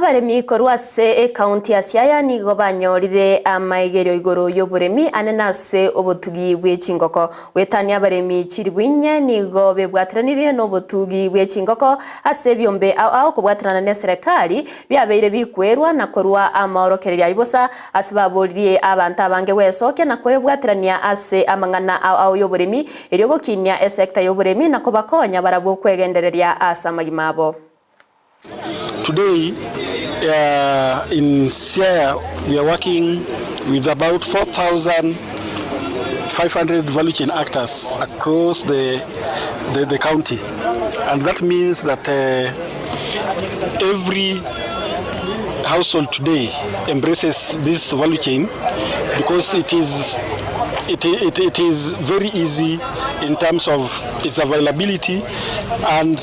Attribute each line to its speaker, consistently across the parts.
Speaker 1: Abaremi korwa ase ekaunti ya Siaya nigo banyorire amaigerio igoro y'oboremi anene ase obotugi bwe chingoko. Goetania abaremi chilifu inye nigo bebwateranirie nobotugi bwe chingoko ase ebiombe ao ao kobwaterana neserekari biabeire bikwerwa na korwa amaorokererio ayio bosa ase baboririe abanto abange gwesokia na kwebwaterania ase amang'ana ao ao y'oboremi erio gokinia esekta y'oboremi na kobakonya barabwo kwegendereria ase amagima abo.
Speaker 2: Today in Siaya we are working with about 4,500 value chain actors across the, the, the county. And that means that uh, every household today embraces this value chain because it is it, it, it is very easy in terms of its availability and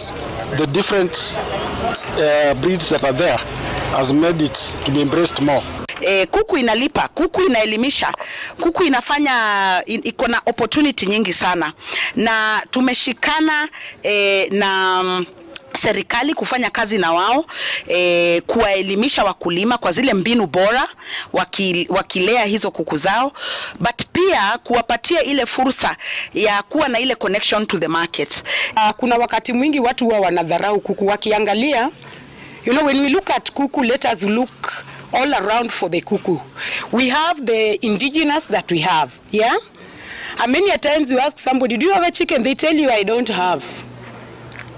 Speaker 2: the different uh, breeds that are there has made it to be embraced more.
Speaker 3: E, kuku inalipa, kuku inaelimisha, kuku inafanya iko na opportunity nyingi sana, na tumeshikana e, na serikali kufanya kazi na wao e, kuwaelimisha wakulima kwa zile mbinu bora waki, wakilea hizo kuku zao, but pia kuwapatia ile fursa ya kuwa na ile connection to the market.
Speaker 4: Kuna wakati mwingi watu huwa wanadharau kuku wakiangalia, you know, when we look at kuku, let us look all around for the kuku. We have the indigenous that we have, yeah? And many a times you ask somebody, do you have a chicken? They tell you, I don't have.